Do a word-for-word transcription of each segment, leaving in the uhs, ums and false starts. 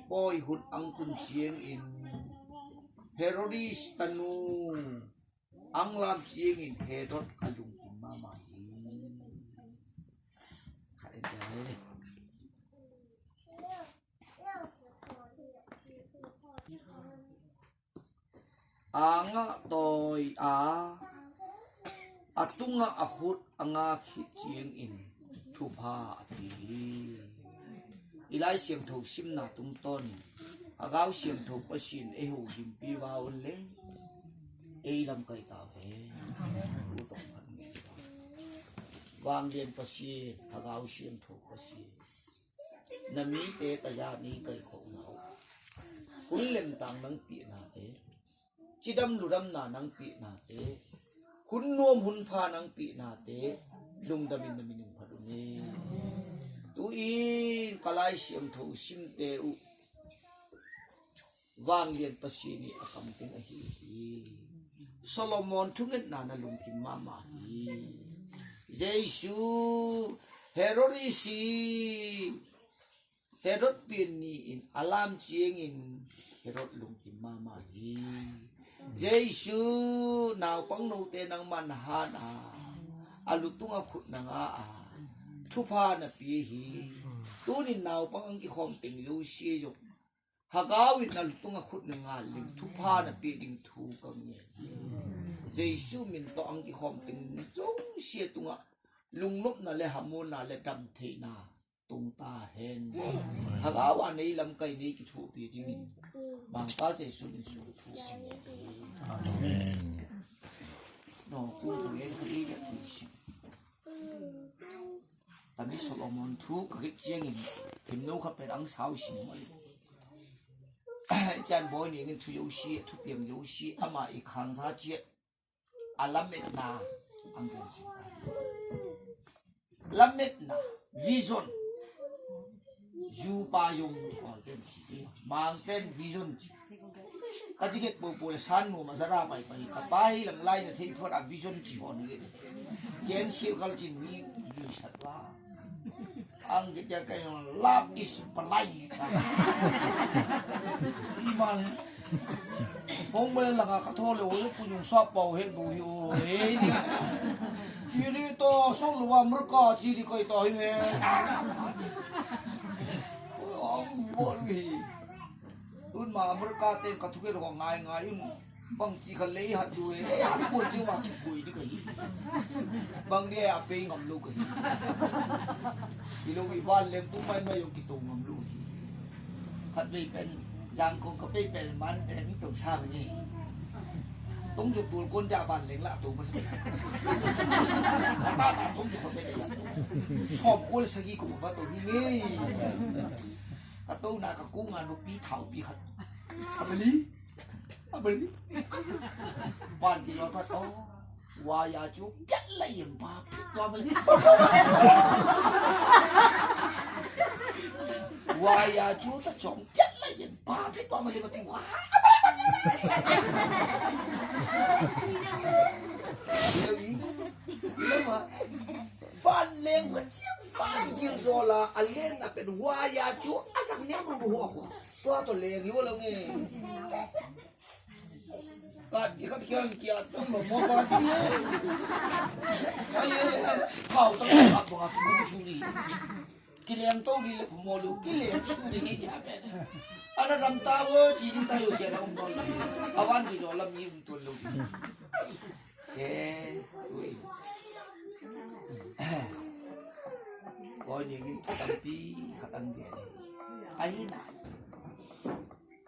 Pawi hun ang tun ciangin Herod tanu ang lam ciangin Herod a lungkim mahmah hi. A ngah tawi a, a tungah a khut a nga khit ciangin thupha a pia hi. I Lai Siangtho simna tungtawnin Hagau Siangtho Pasian ei ho dimpi va un le ei lamkai ta ve. Vanglian Pasian, Hagau Siangtho Pasian, na mite taya ni kaikhawhna uh, hun lemtang nang pihnate, cidam ludamna nang pihnate, hun nuam hun pha nang pihnate lungdamin na minung phat un e. Tu-in ka Lai Siangtho simte uh Vanglian Pasian i a kamteng ahi hi. Solomon thungetna na lungkim mahmah hi. Jesu, Herod i si, Herod pian ni-in a lam ciangin Herod lungkim mahmah hi. Jesu, naupang note nangman hana, a lutung a khut na nga a, thupha na pia hi. Tunin naupang ang kikhawm teng zosia zong Hagau in a lutung a khut na nga leng thupha na pia ding thu ka ngen hi. Jesu min tawh ang kikhawm teng zosia tungah lungnopna le hamuanna le damtheihna tung ta hen. Hagau a nei lamkai nei kithuahpih dingin Mangpa Jesu min suang thu ka ngen hi. Amen. No, kung ka ngen ka ding ka thuih sin. Tami Solomon thu ka gik ciangin thimno khat pen ang sau sin mai. Cian bawi ni ngin thu yosi, thupiang yosi, ama i khangsa ciat a lametna ang gen sin. Lametna, vision. Zupa yung, oh, gen sin. Mangten vision ci. Ka ci gek popo le san nuam a zara paipai ka pa hi lang lai na thei phuat a vision ci hon hi. Ken siu kal cin mi, mi sat wa. Ang gek ya kai love is blind. Ci ma le. Hong ma le langa ka thaw le o le pu yung sa pau he bu hi o he ni. Hi ni to so lua America ci di kai to hi me. Ang mi bo hi. Tun ma America te ka thuke lo ngai ngai un. Bang ci ka lei hat du e, lei hat boi ci ma ci boi di ka hi. Bang di a pei ngam lo ka hi. I lo i van leng pu mai mai yong ki to ngam lo hi. Khat vei pen, zang kong ka pei pen man e mi to sa ni. Tong jo tul kon ja van leng la to ma sa. Ka ta ta tong jo ka pei la to. Som kol sa gi ko ba to hi ni. Ka to na ka ku nga no pi thau pi khat. A beli. A beli. Ban ki lo pa to. Wa ya cu piat lai yem pa piat tua beli. Wa ya cu ta cong piat lai yem pa piat tua beli ma ti wa. Van leng hua ciang van gil zola a len a pen wa ya cu a zang niam ru hua hua. Tua to leng hi wa lo nge. Ka ci khat kiang kia tong lo mo ka ci. Ai, ai, ai, kau tong ka bang a pu su ni. Ki leng to ni le mo lo, ki leng su ni hi sia pen. Ana ram ta wo ci ni ta yo sia na um lo. Awan ki zo lam ni um to lo. Ke, ui. Koi ni gin tampi khat ang dia. Ai na.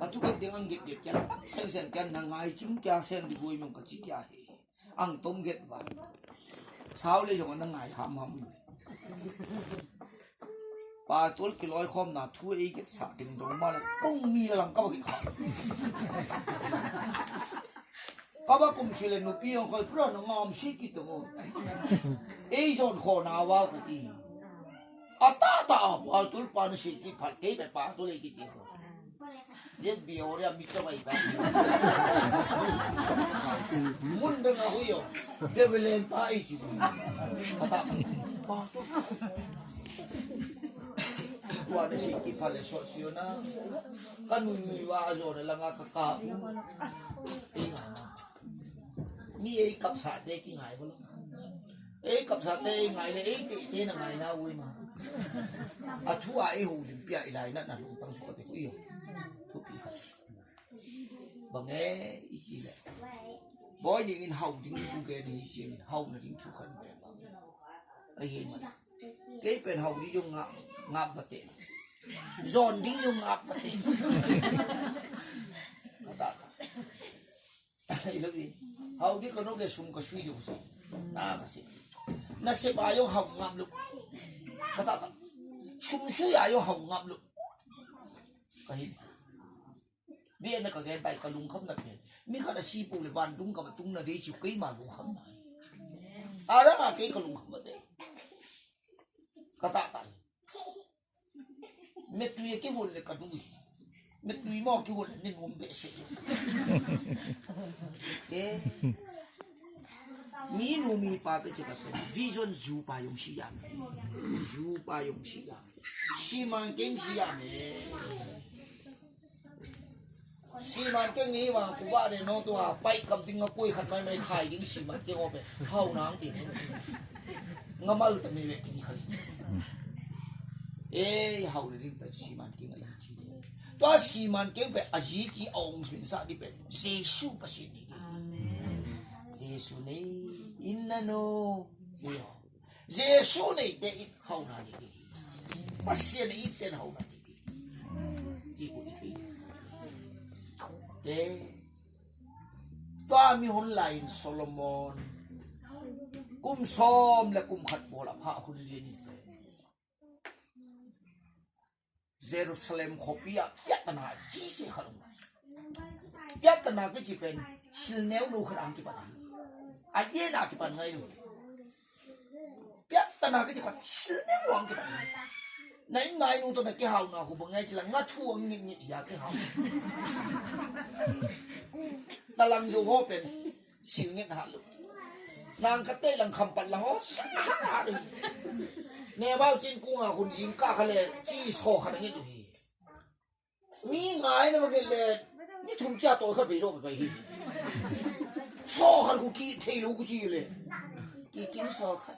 Ka tu gik ding ang gik gik kian, seng seng kian na ngai cing kia seng di gui mong ka ci kia hi. Ang tom gik ba. Sau le jong na ngai ham ham. Pastor kiloi khom na thu ei gik sa ding dong ma le pung mi lang ka ba gik khom. Ka ba kum si le nupi ang khoi pra na ngam si ki to. Ei zon kho na wa ka ti. A ta ta a pastor pa na si ki phat kei be pastor ei ki ti ko. Yen bi o ria mi cha bai ba. Mun da nga hu yo. De be len pa ei ti. A ta ta. Pastor. Tua na si kipha le sawt si na. Ka nui nui wa a zaw na langa ka ka u. Ei ngai. Mi ei kapsate kingai bolo. Ei kapsate ei ngai le ei te te na ngai na ui ma. A thu a ei ho lim pia i lai na na lung tang su ka te ku i ho. Thupi khat. Bang e i ci le. Bawi ning in hau ding thu gen hi ci in hau na ding thu khan ve bang. Ai hei man. Kei pen hau ding zong ngap, ngap va te. Zon ding zong ngap va te. Ka ta ta. Ai lo i. Hau ding ka nok le sum ka sui zong si. Na ka si. Na se ba zong hau ngap lo. Ka ta ta. Sum sui a zong hau ngap lo. Ka hin. Bia na ka gen tai ka lungkham na pen. Mi khat a si po le van dung ka ba tung na dei ciu kei ma lungkham na. A ra nga kei ka lungkham ba dei. Ka ta tai. Metui a kihol le ka dui. Metui maw kihol le nen hom beh se. Eh. Mi nu mi pa te cik a pen. Vision zu pa yong si ya me. Zu pa yong si ya me. Siman keng si ya me. Siman keng i wang ku va de no tua pai kam ding a kui khat mai mai khai ding siman keng ope. Hau nang ti. Nga mal ta me ve kini khai. Eh, hau le ding pe siman keng a i chi. Tua siman keng pe a ji ki a ong sin sa di pe. Jesu pa si ni. Amen. Jesu nei in na no. Jesu nei te i hau na ni. Pasian i ten hau na ni. Ci ku i thei. Te tua mi hun lai in Solomon kum sawm le kum khat pawl a pha hun lian in Jerusalem khuapi ah piattana a ci se khat um. Piattana kici pen silneu lo khat ang kipan. A diena kipan ngai lo. Piattana ka ci khat silneng wang ki bang. Na in ngai nung to na ke hau na hu bang ngai ci la nga thu ang ngit ngit ya ke hau. Na lang zo ho pen sil ngit ha lu. Nang ka te lang kham pat lang ho sa ha ha lu. Ne bau cin ku nga hun jing ka kha le ci so khat ngit lu hi. Mi ngai na ma gen le ni thum cia tawi khat bei lo ka kai hi. Saw khat ku ki thei lo ku ci le ki kim saw khat.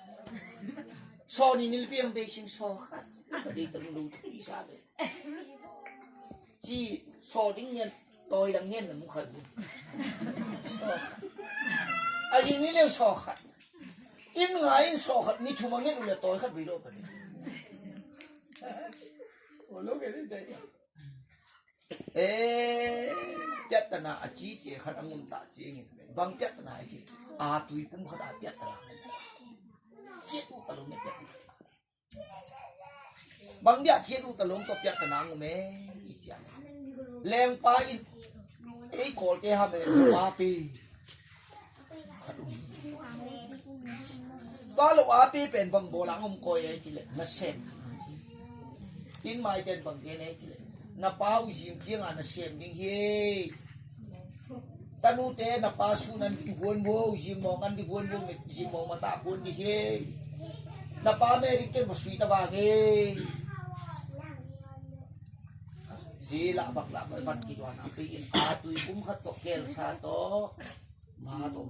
Saw ni nil piang bei sing saw khat. Ka dei tam lo tu i sa be. Ci saw ding ngen tawi dang ngen na mu khat bu. Saw khat. A yi ni le saw khat. In ngai in saw khat ni thum a ngen u le tawi khat bei lo ka dei. O lo ke dei dei. Eh, piattana a ci cie khat a ngun ta ci ngin. Bang piattana a ci. A tui pum khat a piattana. Cie tu talung ne piattana. Bang dia cie tu talung to piattana ngu me. I cia. Lengpa in. Ei kol te ha me. Pa pi. Tua lo a pi pen bang bawl a ngom koi e ci le na sem. In mai ten bang gen e ci le na pa u zing ciang a na sem ding hi. Tanu te na pa su nan di huan bo zing mong an di huan bo met zing mong mata huan di hi. Na pa me dik ken ma sui ta bang hi. Zi la bak la bai ban ki duan a pi in a tui kum khat to kel sa to. Ma to.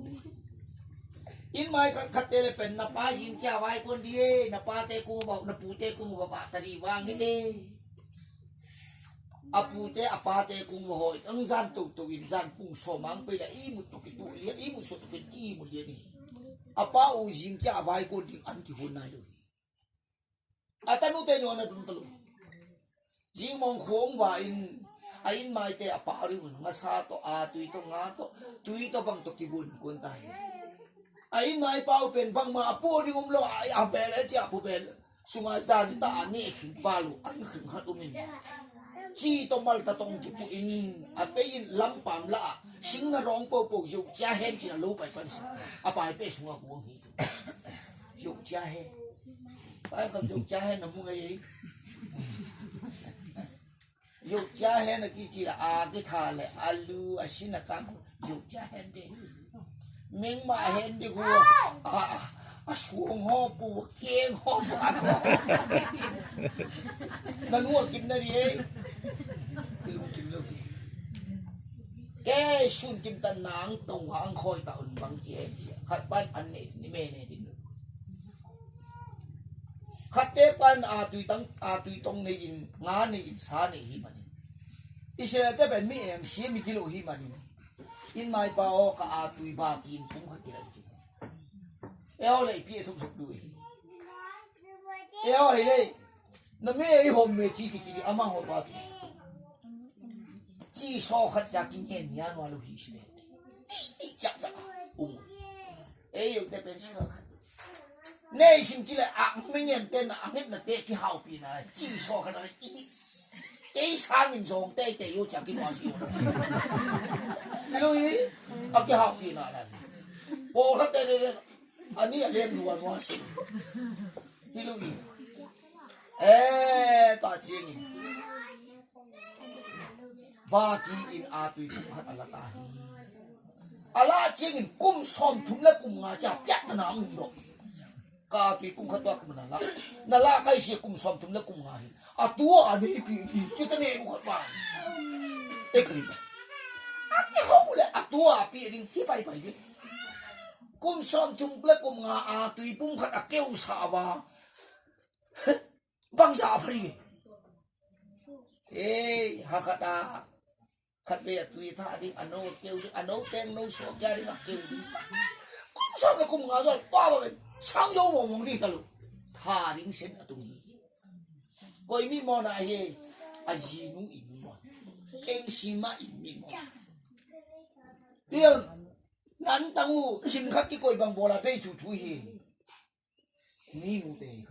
In mai khat khat te le pen na pa zing cia vai kon di e, na pa te kum ba, na pu te kum ba ba ta di vang hi le. A pu te a pa te kum ba hoi ang zan to to in zan pung so mang pe la i mu to ki tu lia i mu so to ki ti mu lia ni. A pa u zing cia vai kon di an ki hun nai lo. A tanu te nyo na dun talu. Zing mong khuang va in a in mai te a pa ri un nga sa to a tui to nga to tui to bang to ki bun kun ta hi. A in mai pa u pen bang ma a pu ri um lo a a bel a cia pu bel. Sunga zan ta a ne khing pa lu an khing hat um in. Ci to mal ta tong ki pu in a pe in lam pam la a sing na rong po po zuk cia hen ci a lo pai pan sa. A pai pe sunga khuang hi. Zuk cia hen. Pai kham zuk cia hen na mu ngai ei. Zuk cia hen na ki ci la a ki tha le a lu a sin na kang zuk cia hen de. Meng ma hen de hu a a A suang haw pu, a keng haw pu, a haw. Na nu a kim na ri ei. Kilungkim lo hi. Kei sun kim tan nang tong hang khoi ta un bang ci ei. Khat pan an nei ni me nei din. Khatte pan a tui tang, a tui tong nei in, nga nei in, sa nei hi manin. Israel te pen mi em sia mi kilo hi manin. In mai pa aw ka a tui ba kin pum khat kilai ci. Eo lei pi e thuk thuk du hi. Eo hi lei. Na me i hom me ci ki ci di ama ho ta ci. Ci so khat ca ki ngen nia nua lu hi si le. Ti ti ca ca. Um. Ei yo te pen si khat. Nei sim ci le a mi ngen te na a nget na te ki hau pi na. Ci so khat na i. Kei sangin zong teitei uh ciang ki muang si uh. Hi lo hi, a kihak pi na lai. Pawl khat te te te, a ni a lem lua muang si. Hi lo hi. Eh, tua ciangin. Ba ki in a tui kum khat a la ta hi. A la ciangin kum sawm thum le kum nga cia piak ta na ang um dok. Ka tui kum khat tua kum na la. Na la kai sia kum sawm thum le kum nga hi. A tua a nei pi di. Ci ta nei mu khat ba. Te kri. A ti ho le a tua a pi ding hi pai pai ding. Kum sawm thum le kum nga a tui pum khat a keu sa ba. Bang sa a phari. Ei, ha khat a. Khat ve a tui tha ding, a no keu ding, a no teng no suak kia ding a keu ding. Kum sawm le kum nga zual tua ba ben sang yo mong mong ding ta lo. Tha ding sen a tung hi. Koi mi mawna hi, a zinu i mi mawn. Eng sima i mi mawn. Tiang, nan tang u, cin khat ki koi bang bola bei thu thu hi. Ni mu te hi.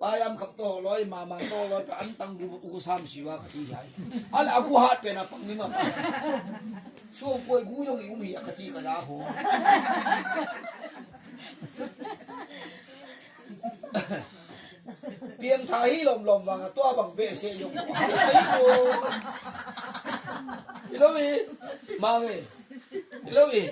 Payam khap to loi, mama to loi, ka an tang du u sam siwa ka ti hai. Al agu hat pe na pang ni ma. So koi gu yong i um hi a ka ci ka ya ho. Piang tha hi lom lom vang a tua bang be se yong. Hi lo hi. Mang hi. Hi lo hi.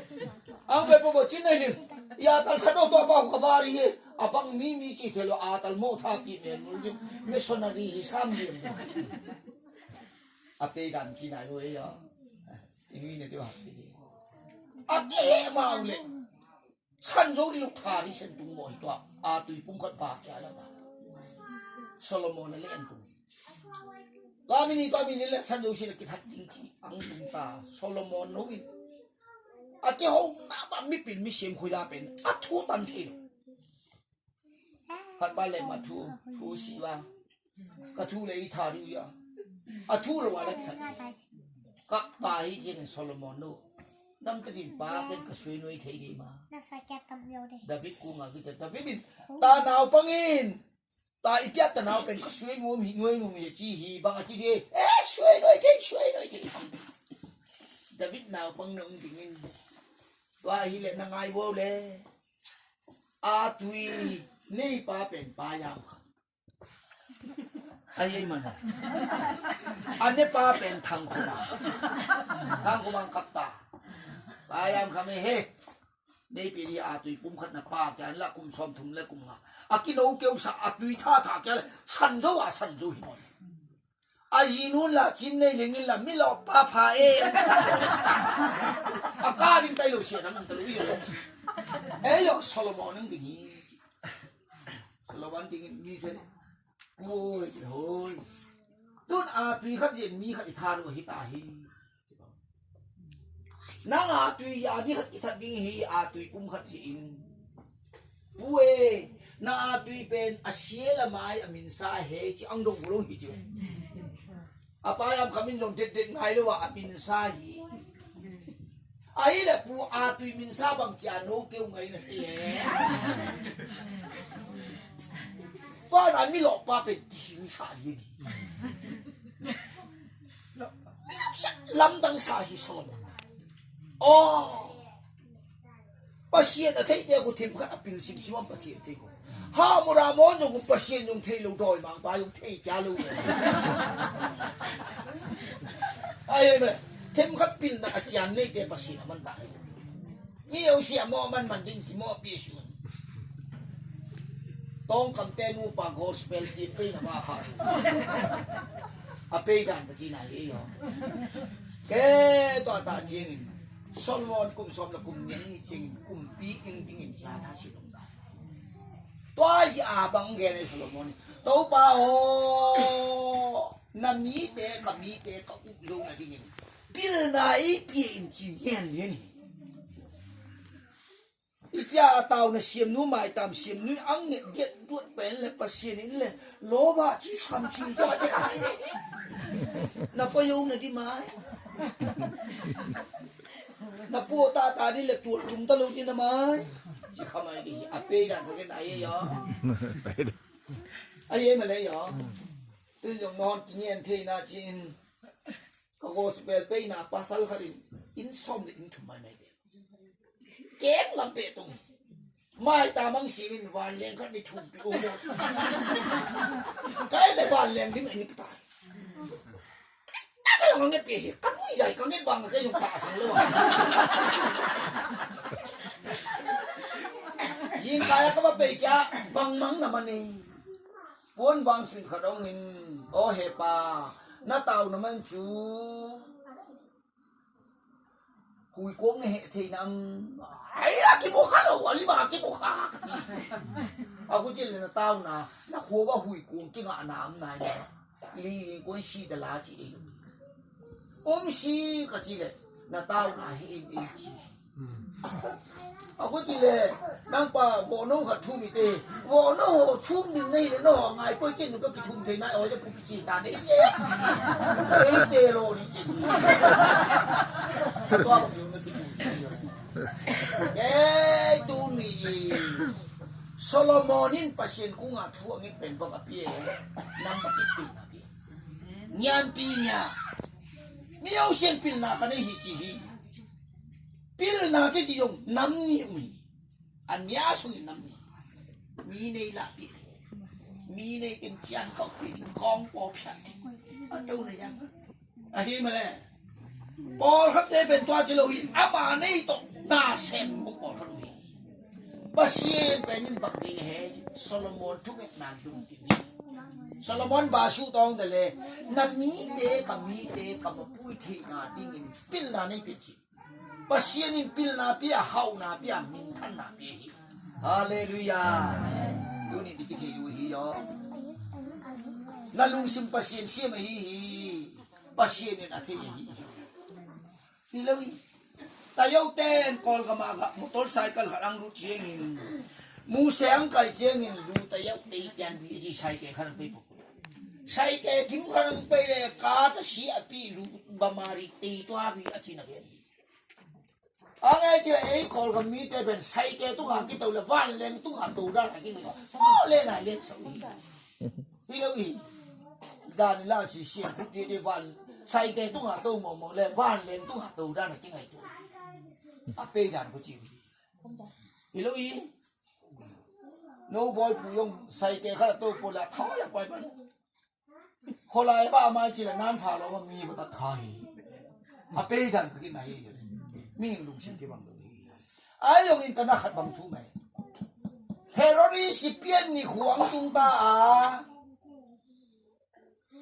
Ang be po bo cin ai ling. Ya tal sa do tua pa ka vari hi. A pang mi mi ci thelo a tal mo tha pi men mul di. Missionary hi sam di. A pe dan ci nai lo ya. Ini ne tua. A ke he mau le. San zo di luk tha di sen tung mo hi tua. A tui pum khat ba kia la ba. Solomon le en tung. Tua mi ni tua mi ni le san zo si le ki that ding ci. Ang tung ta Solomon no in. A ke ho na ba mi pil mi siam khui la pen. A thu tan thei lo. Khat pa le ma thu, thu si wa. Ka thu le i tha ding ya. A thu lo wa le ka tha. Ka pa hi jeng Solomon no. Nam ta din pa ken ka sui nuai thei dei ma. David ku nga ki ta David in. Ta nau pangin. Ta i piak ta nau pen ka sui ngum hi nuai ngum hi ci hi bang a ci hi. Eh sui nuai thei sui nuai thei. David nau pang nong dingin. Tua hi le na ngai wo le. A tui nei pa pen pa yam kha. Ai, ai, man. A ne pa pen thang khuma. Thang khuma kap ta. Pa yam kha me he. Nei pi di a tui pum khat na pa kia la kum sawm thum le kum nga. A ki no keu sa a tui tha tha kia le. San zo a san zo hi mon. A zi nun la cin nei lengin la mi lo pa pha e. A ka ding tai lo sia dang ta lo i. Ei lo Solomon nang ding hi. Solomon dingin mi thei. Oi, oi. Tun a tui khat zin mi khat i tha lo hi ta hi. Nang a tui a mi khat i that ding hi a tui pum khat zin. Pu e, na a tui pen a sia la mai a minsa he ci ang dong lo hi ci. A pa yam khamin zong det det ngai lo a minsa hi. Ahi le pu a tui minsa bang cia no keu ngai na hi e. Tua na mi lo pa pen ti minsa hi. Lamdang sa hi Solomon. Oh. Pasian a theite khu thim khat a pil simsim a Pasian thei khu. Ha mura mon zong khu Pasian zong thei lo dawi mangpa zong thei kia lo. Ai me. Thim khat pilna a sian neite Pasian a man ta. Ni yo sia mo man man ding ki mo pi sun. Tawngkamte nupa gospel ti pei na ma kha. A pei dan ka ci na hi ei aw. Kei tua ta ciangin Solomon kum sawm le kum nih ni ciangin kumpi ing dingin zan a si lungdam. Tua hi a bang gen ei Solomon in, Topa aw, na mite, ka mite ka up zo nadingin pilna ei pia in ci ngen lian hi. I cia a tau na siamnu, maitam siamnu ang nget diat duat pen le Pasian in le lawbah ci sam ci tua ci kha. Na pua yo na di mai. Na pua ta ta di le tual tum ta lo di na mai. Ci kha mai di a pei dan ka gen ai yo. Ai ma le yo. Tun jong non ki ngen thei na cin. Ka gospel pei na pasal khat in inn sawm le inn thum mai mai de. Kek lam peh tung. Mai ta mang simin vanleng khat ni thum pi ung. Kai le vanleng dim ni ka tai. Ka kai ang nget pi hi. Ka nui jai ka nget bang ka yung ta sang lo. Jing kaya ka ba pei kya bang mang na mani. Puan vang suin khat ong in, aw he pa, na tau na man cu. Hui kuang na heh thei na ang. Ai a ki bu kha lo, a li ba ki bu kha. A ku ci le na tau na, na khua ba hui kuang ki ngah na am nai na. Li li kuang si da la ci ei. Um si ka ci le, na tau na he ei ei ci. A ku ci le, nang pa, vawh no khat thum i te, vawh no thum ding nei le no, ngai poi ken nu ka ki thum thei nai, oi le pu ki ci ta nei ci. Ei te lo ni ci. Sa tua ba ki na ki thum thei. Ei tu mi i. Solomon in Pasian kung a thu a nget pen bang a pia. Nang ba ki pi na pi. Nyan ti nya. Mi au sian pilna ka nei hi ci hi. Pilna kici zong nam nih um hi. A nia sungin nam nih. Mi nei lahpih. Mi nei teng cian kauhpih ding kawng pawphiat ding. A tona yang. Ahi male. Pawlkhatte pen tua ci lo hi. Ama nei tawh na sem bawk pawlkhat um hi. Pasian pen in bang ding he. Solomon thungetna lungkim hi. Solomon ba suhtawng dele. Na mite ka mite ka mapui theihna dingin pilna nei pian ci. Pasian in pilna pia, hauhna pia, minthanna pia hi. Halleluiah. Tuni dikit hi uh hi aw. Na lungsim Pasian siam ahi hi. Pasian in a thei ahi hi. Hi lo hi. Tayo ten Kawlgam ah gah motorcycle khat ang lut ciangin, muse ang kai ciangin lu tayo tei pian bi ci saike khat ang pei pok. Saike kim khat ang pei le ka ta si a pi lu bamari tei tua bi a ci na pian. A ngai ci la ei Kawlgam mite pen saike tunga kito le vanleng tunga to dan a kingito. Ko le nai len sa ui. Hi lo hi. Dan la si sian kut di di van saike tunga to mong mong le vanleng tunga to dan a kingaito. A pei dan ko ci ui. Hi lo hi. No boy pu yong saike khat to po la thau ya pai ban. Kholai ba mai ci la nan pha lo ma mi ko ta kha hi. A pei dan ka kin na hi. Mi lungsim ki bang lo hi. Ai yong in ta na khat bang thu mai. Herod i si pian ni khuang tung ta a.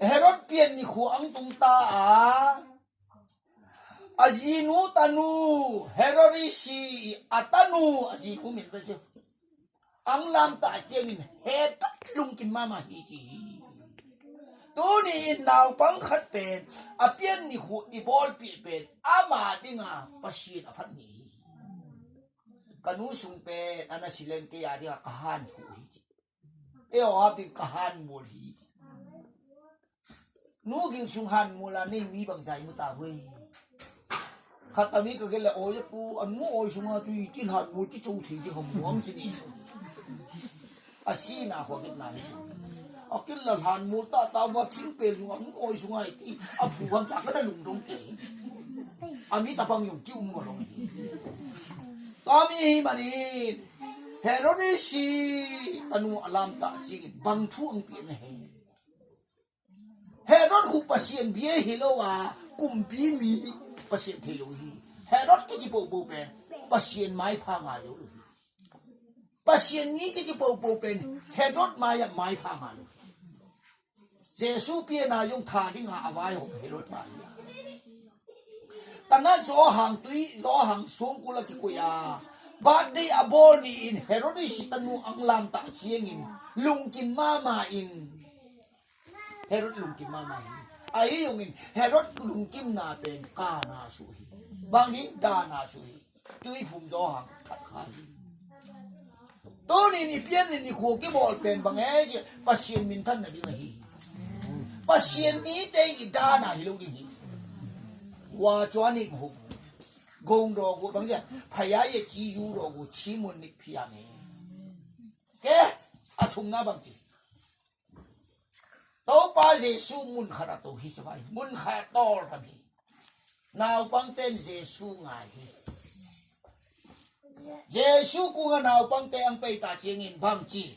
Herod pian ni khuang tung ta a. A zinu tanu Herod i si a tanu a zinu min pe ci. Ang lamtah ciangin he tat lungkim mahmah hi ci hi. Tuni in naupang khat pen a pian ni khu i bawlpih pen ama dinga Pasian a phat ni hi. Ka nu sung pen a na sileng kei a dinga ka han khu hi ci. E aw a ding ka han mual hi ci. Nu ging sung han mual a nei mi bang zai mu ta huai. Khat a mi ka gel le oi pu a nu oi sunga tu i ti han mual ki chou thei di hom muang ci ni. A si na hua gel na ni. A kel la han mual ta ta wa thing pel nu a nu oi sunga i ti a pu han ta ka na lung dong ke. A mi ta pang yung ki um ma long. Ka mi hi manin Herod i si tanu a lam ta si bang thu ang pi na he. Herod khu Pasian bia hi lo a, kumpi mi Pasian thei lo hi. Herod kici popo pen Pasian maipha ngai lo hi. Pasian mi kici popo pen Herod mai-ah maipha ngah lo. Jesu pianna zong tha dinga a vaihawm Herod mai-ah. Tana Johan tui, Johan sungkul a kikoih a, birthday a bawl ni-in Herod i si tanu ang lamtah ciangin lungkim mama in, Herod lungkim mama hi. Ahi zongin Herod lungkimna pen kana suh hi. Bang hi? Dana suh hi. Tuiphum Johan khat kha hi. Tunin i pian in i khua kibawl pen bang e ci, Pasian minthan nading ahi hi. Pasian mite i dana hi lo ding hi. Wa cuan ik mu. Gong dawk uh bang ci, phaya ye ci yu dawk uh ci mun nik phiam hi. Ke, a thumna bang ci. Topa Jesu mun khat a to hi, savai mun khat a tawl tham hi. Naupangte in Jesu ngai hi. Jesu kungah naupangte ang peita ciangin bang ci.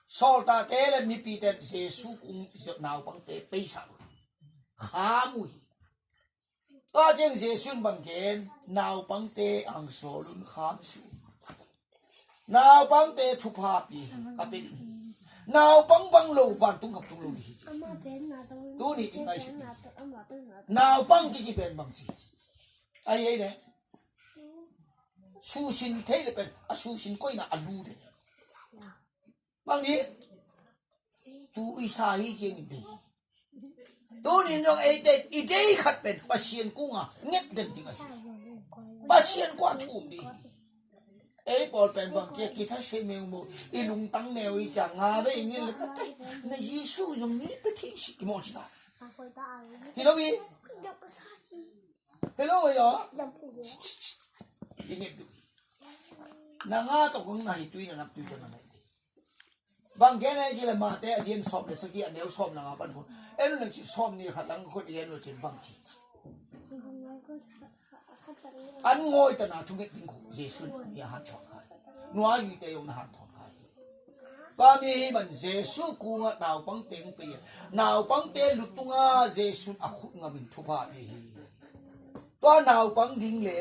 Sawltate le mipite in Jesu kung naupangte peisa uh hi. Kham uh hi. Tua ciang Jesu in bang gen, naupangte ang sawl un, kham suh un. Naupangte thupha pia hi, ka pia ding hi. Naupang bang lo vantung gam tung lo ding hi. Tuni i ngaihsut ding hi. Naupang kici pen bang ci. Ai ei le. Susin thei le pen, a susin koina a lu ding. Bang ding? Tu i sa hi ciangin dei. Tunin zong eite i dei khat pen Pasian kungah nget den ding ahi. Pasian kungah thum ding hi. Ei pawl pen bang ci a kitha se mengmo, i lungtang neu i ciang nga ve i ngil le khat ei. Na Jesu zong mi pe thei si kimaw ci ta. Hi lo hi. Hi lo hi aw. I nget duh hi. Na nga tawh kong na hi tui na nap tui tawh na ngai. Bang gen ahi ci le Mate a lian sawm le sagih a neu sawm le nga pan khun. En un lang ci sawm ni khat lang khun i en un cin bang ci. An ngawi tana thunget ding khu Jesu ni a han thawng khai. Nua yuite yong na han thawng khai. Tua mi hi man Jesu kungah naupang teng pei. Naupangte lutunga Jesu a khut ngamin thupha pia hi. Tua naupang ding le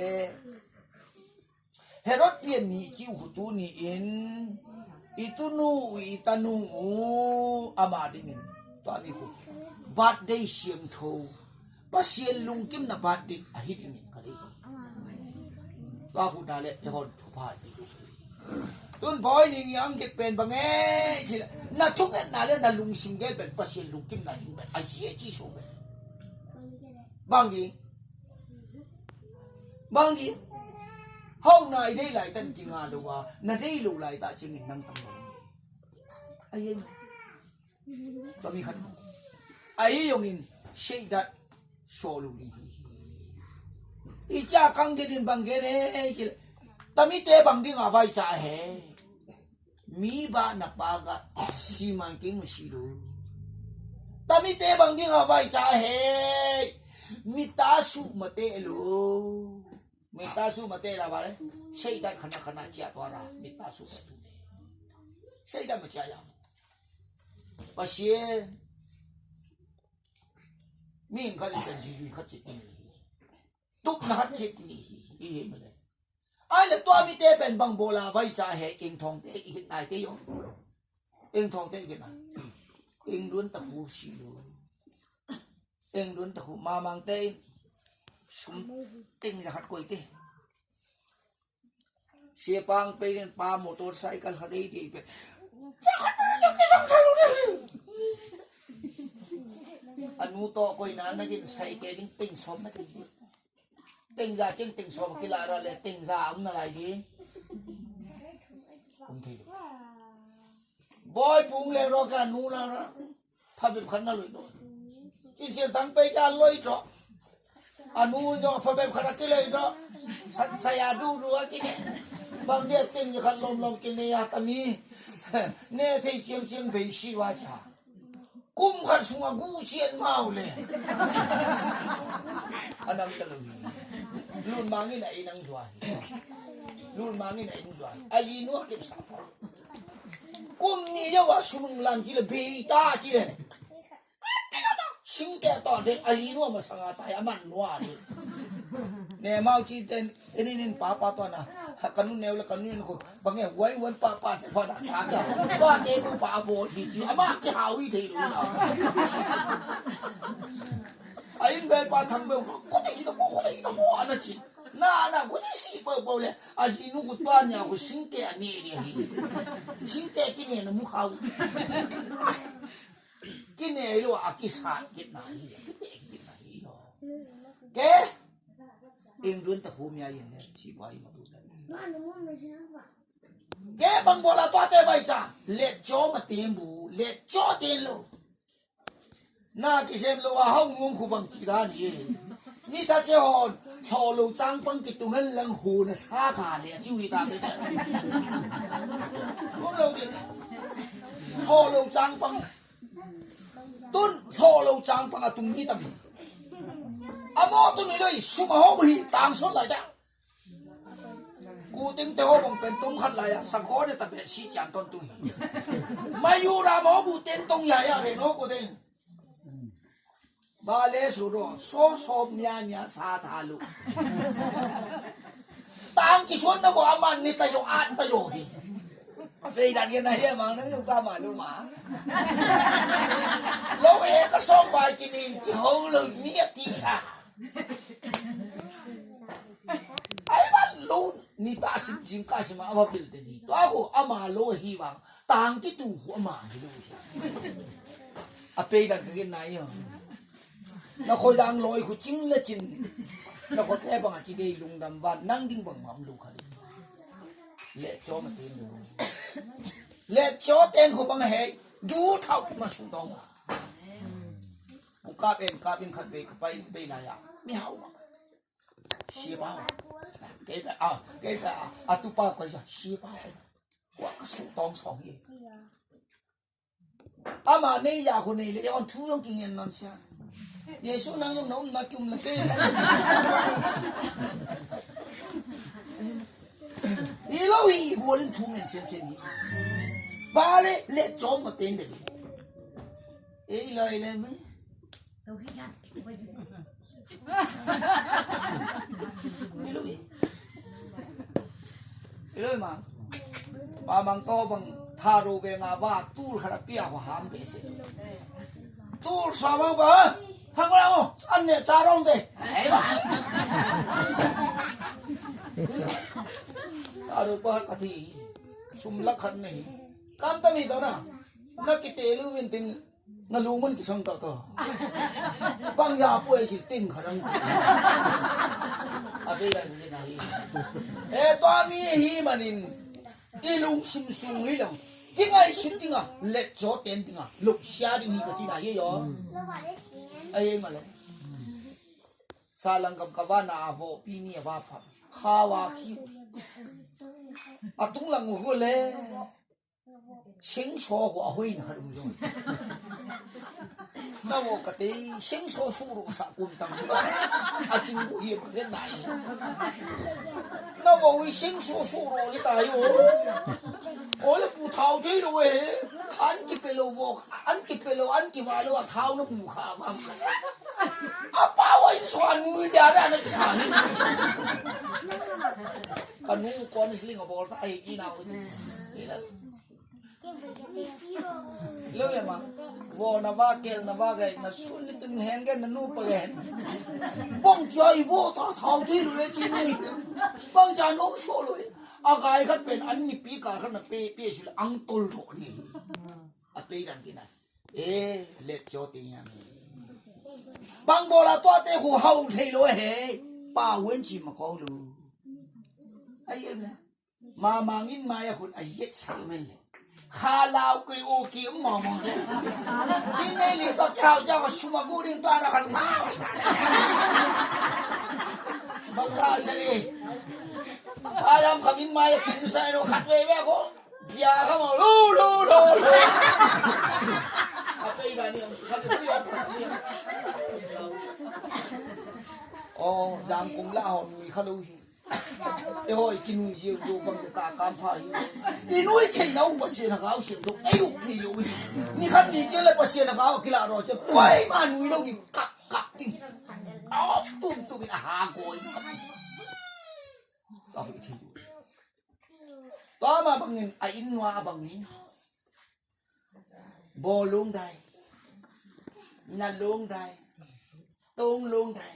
Herod pian mi ci uh tu ni-in i tunu uh, i tanu uh, ama dingin tua mi khu birthday siangtho, Pasian lungkimna birthday ahi dingin ka dei hi. Tua khu na le te hon thupha i duh. Tun bawi ning i ang git pen bang e ci le na thungetna le na lungsim gel pen Pasian lungkimna ding pen a zia ci so pen bang ding. Bang ding? Hau na i dei lai tan kinga lo a, na dei lo lai ta cingin nang tam lo. Ahi ei. Tami khat. Ahi zongin seidat sawh lo ding hi. I cia kang genin bang gen he ci le. Tamite bang ding a vai ca he. Mi bah na pa gah siman keng masi lo. Tamite bang ding a vai sa he. Mita su mate lo. Mita su mate la ba le. Seitan khana khana cia tua la. Mita su mate. Seitan ma cia ya. Pasian. Mi khat in kan ji khat cik ni. Tup na khat cik ni. I he ma le. Ai le tua mite pen bang bawla vai sa he eng thawngte i hit nai te yong. Eng thawngte i hit nai. Eng duan ta hu si lu. Eng duan ta hu mamangte in sum teng za khat koi te. Sia pang pe in pa motorcycle khat ei dei pe. Za khat ei dei ki sang sa lu dei. Anu to koi na na gin sai ke ding teng som na gin. Tengza ceng teng sawm kila ra le tengza om na lai ding. Om thei lo. Bawi pung le ro ka nu la ra. Pha bep khat na loi lo. Cin sian tang pei ka loi tro. A nu jo pha bep khat a ki loi tro. Sat saya du du a ki ne. Bang dia teng khat lom lom ki ne ya tami. Ne thei ciang ciang bei si wa cha. Kum khat sungah gu cian mau le. A nam ta lo hi. Lun mangin a inang zua hi. Lun mangin a inang zua hi. A yi nuak kep sa. Kum ni yau a sumung lam ci le bei ta ci le. Sing te to de a yi nuak ma sanga tai a man nuak de. Ne mau ci ten, tenin in papa tua na. Ka nu neu le ka nu in ko. Bang e wai wan papa ci fa da ka ka. Tua te ku pa bo ci ci. Ama ki hau i te lu na. A in bel pa thang bel. Ko te hi to ko, ko te hi to ko ana ci. Na na ko te si bel bel le. A ci nu ku tua nia ku sing te a ne dia hi. Sing te ki ne na mu hau. Ki ne lo a ki sat ki na hi. Ki te ki na hi lo. Ke? Eng duan ta hu mia yen le, si bai ma bu ta. Ke bang bola tua te bai sa. Let cho ma tem bu, let cho ten lo. Na ki sem lo a hau ngum khu bang ci dan ye. Ni ta se hon, tho lo chang pang ki tung hen lang hu na sa ka le, ci wi ta be. Ngum lo di. Tho lo chang pang. Tun tho lo chang pang a tung ni tam. A mo tun ni lo i sum a ho hi tang son lai ta. Ku ting te ho bang pen tung khat lai a sa ko ne ta be si chan ton tung hi. Ma yu ra mo bu ten tong ya ya re no ku ting. Ba le su ro so so mia mia sa ta lu. Tang ki suan na bo a man ni ta yo an ta yo hi. A fei dan yen na hia mang nang yung ta ma lu ma. Lo e ka song bai ki nin ki hong lo mi a ti sa. Ai ba lo ni ta sim jing ka sim a ba bil te ni. To a ko a ma lo hi bang. Tang ki tu hu a ma hi lo hi. A pei dan ka gen nai yo. Na khoi dang loi khu cing le cin. Na khoi te bang a ci dei lungdam ban nang ding bang mam lu kha. Le cho ma tin lu. Le cho ten khu bang hei. Du thau ma su dong. Ku kap en kap in khat bei ka pai bei la ya. Mi hau ma. Sia pau. Kei ta a, kei ta a, a tu pau ko sa sia pau. Wa su dong song ye. Ama nei ya khu nei le on thu yong ki ngen non sia. Yesu nang yong na um na ki um na ke. I lo i hual in thu ngen sian sian hi. Ba le le chom ma ten de. E i lo i le mi. Ilui. Ilui ma. Ma mang to bang tha ro ve nga ba tur khara pia ho ham be se. Tur sa ma ba. Hang la o. An ne ta rong de. Ai ba. Tha ro ba ka thi. Sum lak khat nei. Kam ta mi to na. Na ki te lu vin tin. Na lu man kisang tawh tawh. Bang ya puai sil ting kha dang. A vei lai ni na hi. E tua mi hi manin i lungsim sung hi lo. Kingai sim dinga let chaw ten dinga luk sia ding hi ka ci na hi yo. A hi ma lo. Sa lang kam ka va na a vo pi ni a va pha. Kha wa khi. A tung lang hu le. Sengsaw khua a hoih na khat um zong. Na vawh ka tei sengsaw suh rawh sah kum tang. A cing buh hiam ka gen nai. Na vawh i sengsaw suh rawh le tai aw. Aw le pu thau thei lo e. An kipe lo vawh an kipe lo an kiva lo a thau na mu kha vam. A pau a in suan mu dia da na kisa hi. Ka nu kon sling a bawl ta hi ki nau. Lo ya ma. Vo na va kel na va gai na sun ni tun hen gen na nu pa gen. Bong chai vo ta thau thei lo e ki ni. Bang cha no so lo e. A gai khat pen an ni pi ka khat na pe pe sul ang tol lo ni. A pe dan ki na. E let cho ti ya. Bang bola to te khu hau thei lo he. Pa wen chi ma ko lo. Ai em na. Mamang in mai a hun a yet sa men le. Kha lau ke o ki mamang le. Chin nei li to chao chao ka suma gu ding to na kha lau. Bang la sa le. Ayam kha min mai a kin sa no khat ve ve ko. Bia kha ma lu lu lu lu. A pe da ni am kha lu ya. O jang kum la ho mi kha lu hi. E hoi, kinui ziau zo bang ka kam pha hi. I nui thei na u Pasian a gau siam zo. Ei u pi yo hi. Ni khat ni cia le Pasian a gau kila ro cia. Kuai ma nui lo ni kap kap ti. Au tum tum. a ha gawi. Tua mah bangin a inn nuai a bang hi. Bawl lungdai, na lungdai, tong lungdai.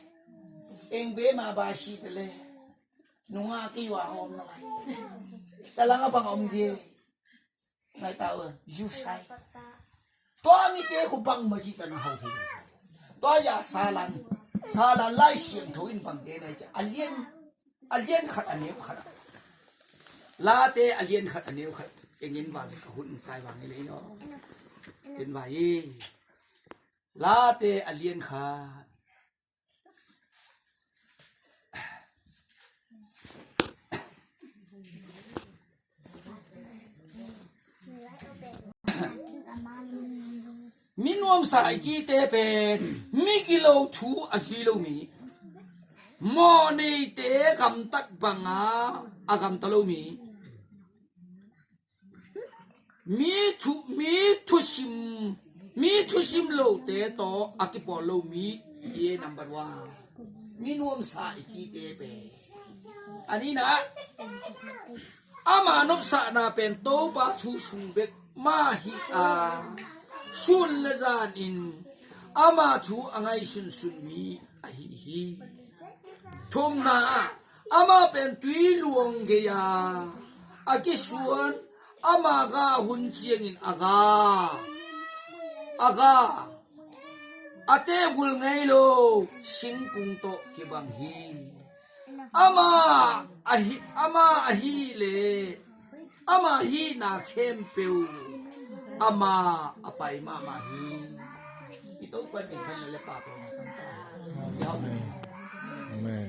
Eng be ma ba si te le nunga ki yua hom na lai. Talang a bang om die. Ngai ta ua, yu sai. Tua mi te khu bang ma ji ta na hau thei. Tua ya salan, salan lai siang tho in bang te nai cha. A lian, a lian khat a neu khat. Late a lian khat a neu khat. Engin vang ka hun sai vang ni le no. Ken vai. Late a lian khat. Mi nuamsa i cite pen mi gilo thu a zui lo mi, mawhneite gamtat banga a gamta lo mi, mi thu, mi thusim, mi thusim lote tawh a kipawl lo mi hi e, number one. Mi nuamsa i cite pen a nihna, ama nopsakna pen Topa thu sung bek mah hi a, sun le zanin ama thu a ngaihsunsun mi ahi hi. Thumna ah ama pen tui luang gei a a kisuan, ama ga hun ciangin a ga, a ga a tehul ngei lo singkung tawh kibang hi. Ama ahi, ama ahi le ama hihna khempeuh ama a pai mahmah hi. I Topa min khan na le pa ko na khan ta. Amen.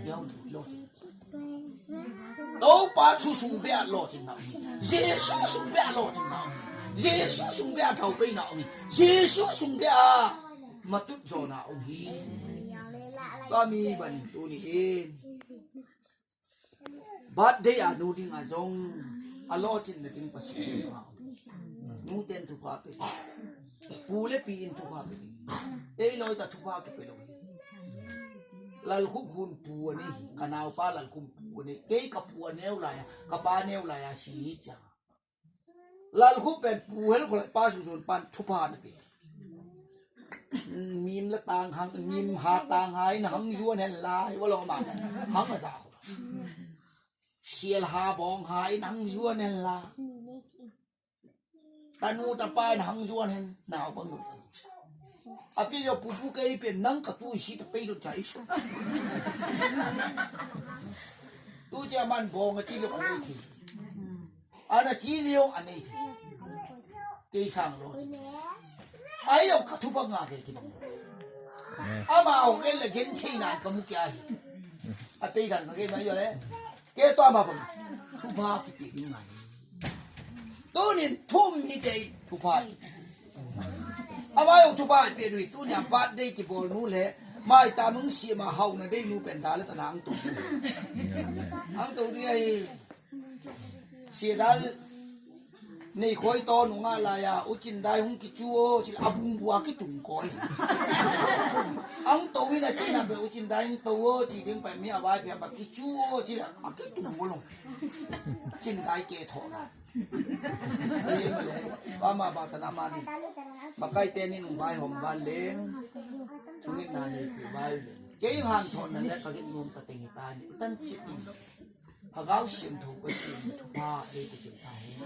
Topa thu sung bek a lawhcinna om hi. Jesu sung bek a lawhcinna om hi. Jesu sung bek a thaupeina om hi. Jesu sung bek a matut zawhna om hi. Tua mi banin tuni in birthday a nu ding a zong a lawhcinna ding Pasian sungah om. Nu ten thupha pe, pu le pi in thupha pe ding. Ei lawi ta thupha kipe lo hi. Lalkhup hun pu a nei hi. Ka naupa Lalkhup pu a nei. Kei ka pu a neu lai a, ka pa neu lai a si hi cia. Lalkhup pen pu hel khol pa sungsun pan thupha na pe. Mim la tang hang, mim ha tang ha in hang zuan hen lai, wa lo ma hang a za. Sial ha bawng ha in hang zuan hen lai. Tanu tapa in hang zuan hen nau bang. A pi yo pupu kei pen nang ka tu si ta pei lo chai so. Tu cia man bawng a ci lo a nei thi. Ana ci liau a nei. Kei sang lo. Ai yo ka thupha nga kei kibang. Ama o kei le gen thei nan ka mu kia hi. A tei dan ka kei mai yo le. Kei tua ma bang. Thupha kipe ding ngai. Tunin thum hi te thupha. Ama yo thupha pe dui tunia birthday kibawl nu le mai ta mung si ma hau na dei nu pen da le ta nang tu. Ang tu dui ai. Sia dal nei khoi to nunga lai a, U Cin Dai hung kicu o, cil a bung bua kitung koi. Ang to in a cina pe U Cin Dai hung to o, ci ding pe mi a vai pe a ba kicu o, cil a kitung o lo. Cin Dai ke tho na. Ba ma ba ta na ma ni. Ba kai te ni nung vai hom ba leng. Tungin na ni pi vai leng. Kei han chon na le ka gin nung ka teng hi ta ni. Tan ci in. Hagau siam tho Pasian thupha ei te kim ta hen.